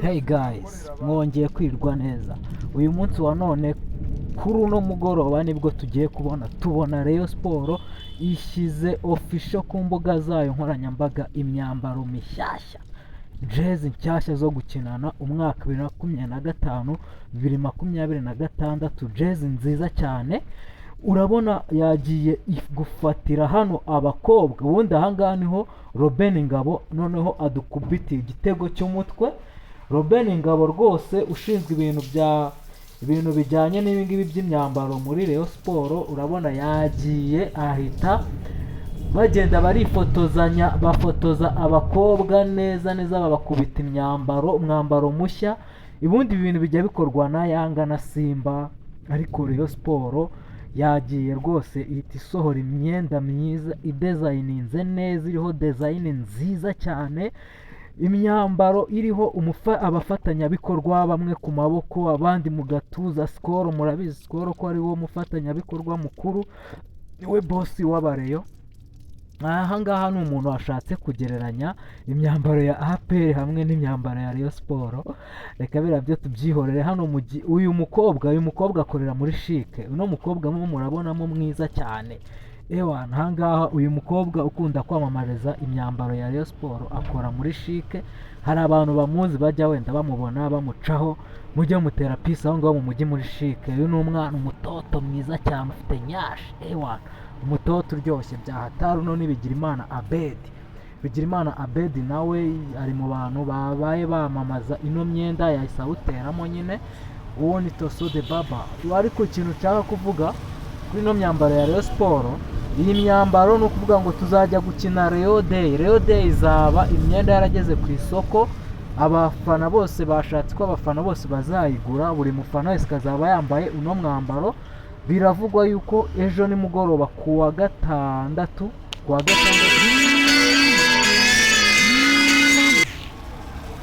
Hey guys, mwongeye kwirwa neza. Uyu munsi wa none kuri uno mugoroba nibwo tugiye kubona tubona Rayon Sports ishyize official ku mbuga zayo nkoranyambaga imyambaro mishyashya, jezi nshyashya zo gukinana umwaka 2025 2026, jezi nziza cyane. Urabona yagiye gufatira hano abakobwa, ubundi ahangaha niho Robin Ngabo noneho adukubitiye igitego cy'umutwe. Robin Ngabo rwose ushinzwe ibintu bijyanye n'ibingibi by'imyambaro muri Rayon Sports, urabona yagiye ahita bagenda barifotozanya, bafotoza abakobwa neza neza, babakubita imyambaro, umwambaro mushya. Ubundi ibintu bijya bikorwa na Yanga na Simba, ariko Rayon Sports yagiye rwose ihita isohora imyenda myiza idezayininze neza, iriho dezayini nziza cyane, imyambaro iriho abafatanyabikorwa bamwe ku maboko abandi mu gatuza. Skol murabizi, Skol ko ari wo mufatanyabikorwa mukuru, niwe bosi w'abareyo. Aha ngaha ni umuntu washatse kugereranya imyambaro ya APR hamwe n'imyambaro ya Rayon Sports. Reka biriya byo tubyihorere. Hano uyu mukobwa akorera muri CHIC. Uno mukobwa mo murabonamo mwiza cyane. Ewa, aha ngaha uyu mukobwa ukunda kwamamariza imyambaro ya Rayon Sports akora muri CHIC. Hari abantu bamuzi bajya wenda bamubona bamucaho, mujye mutera peace aho ngaho mu mujyi muri CHIC. Uyu ni umwana umutoto mwiza cyane ufite nyashi. Ewa, umutoto uryoshye bya hatari. Uno ni Bigirimana Abedi. Bigirimana Abedi nawe ari mu bantu babaye bamamaza ino myenda, yahise awuteramo nyine. Uwo ni Toso de Baba. Ariko ikintu nshaka kuvuga kuri ino myambaro ya Rayon Sports, iyi myambaro ni ukuvuga ngo tuzajya gukina Rayon Day. Rayon Day izaba imyenda yarageze ku isoko, abafana bose bashatse ko abafana bose bazayigura, buri mufana wese akazaba yambaye uno mwambaro. Biravugwa yuko ejo nimugoroba kuwa gatandatu, kuwa gatandatu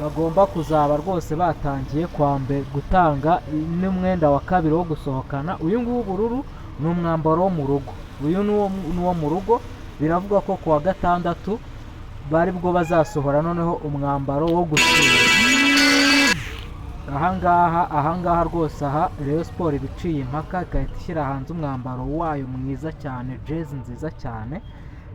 bagomba kuzaba rwose batangiye gutanga n'umwenda wa kabiri wo gusohokana. Uyu nguyu w'ubururu ni umwambaro wo mu rugo, uyu ni uwo mu rugo. Biravugwa ko kuwa gatandatu bari bwo bazasohora noneho umwambaro wo gusura. Ahangaha rwose aha Rayon Sports iba iciye impaka igahita ishyira hanze umwambaro wayo mwiza cyane, jezi nziza cyane.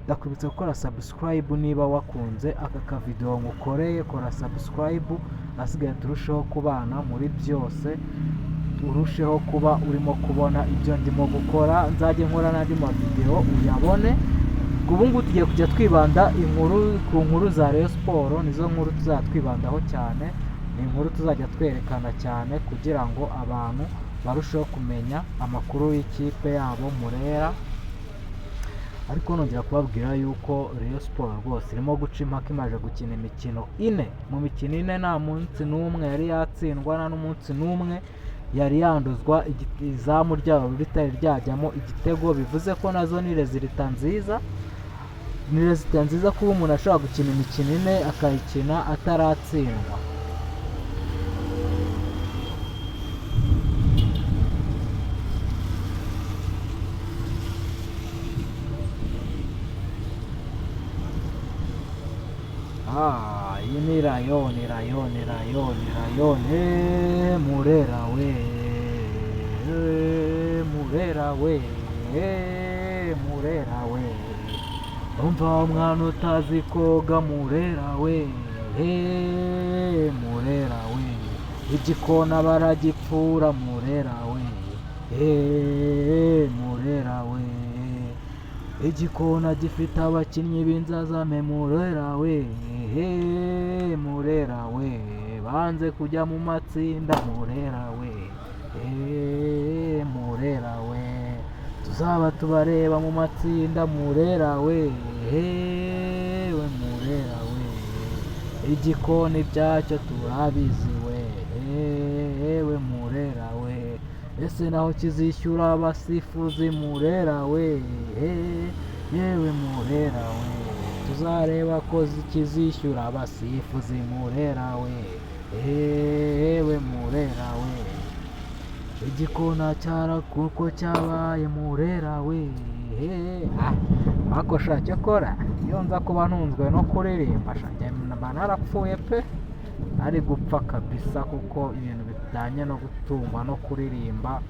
Ndakwibutsa gukora subscribe niba wakunze aka kavidewo ngukoreye, kora subscribe, asigaye turusheho kubana muri byose, urusheho kuba urimo kubona ibyo ndimo gukora, nzajye nkora n'andi mavidewo uyabone. Ubu ngubu tugiye kujya twibanda ku nkuru za Rayon Sports, nizo nkuru tuzajya twibandaho cyane, ni inkuru tuzajya twerekana cyane kugira ngo abantu barusheho kumenya amakuru y'ikipe yabo Murera. Ariko nongera kubabwira yuko Rayon Sports rwose irimo guca impaka, imaze gukina imikino ine, mu mikino ine nta munsi n'umwe yari yatsindwa, nta n'umunsi n'umwe yari yanduzwa, izamu ryabo ritari ryajyamo igitego, bivuze ko nazo ni rezilita nziza. Ni rezilita nziza kuba umuntu ashobora gukina imikino ine akayikina ataratsindwa. Iyi ni Rayon, Rayon, Rayon, Rayon, Murera we, Murera we, Murera we. Umva umwana utazi koga Murera we, Murera we. Igikona baragipfura Murera we, Murera we. Igikona gifite abakinnyi b'inzazame Murera we, Murera we. Banze kujya mu matsinda Murera we, Murera we. Tuzaba tubareba mu matsinda Murera we, we Murera we. Igikoni byacyo turabizi we, we Murera we. Ese naho kizishyura abasifuzi Murera we, yewe Murera we. Tuzareba ko kizishyura abasifuzi Murera we, yewe Murera we. Igikona cyara kuko cyabaye Murera we. Ariko sha cyakora iyo nza kuba ntunzwe no kuririmba sha mba narapfuye pe. Ari gupfa kabisa, kuko ibintu bijyanye no gutungwa no kuririmba.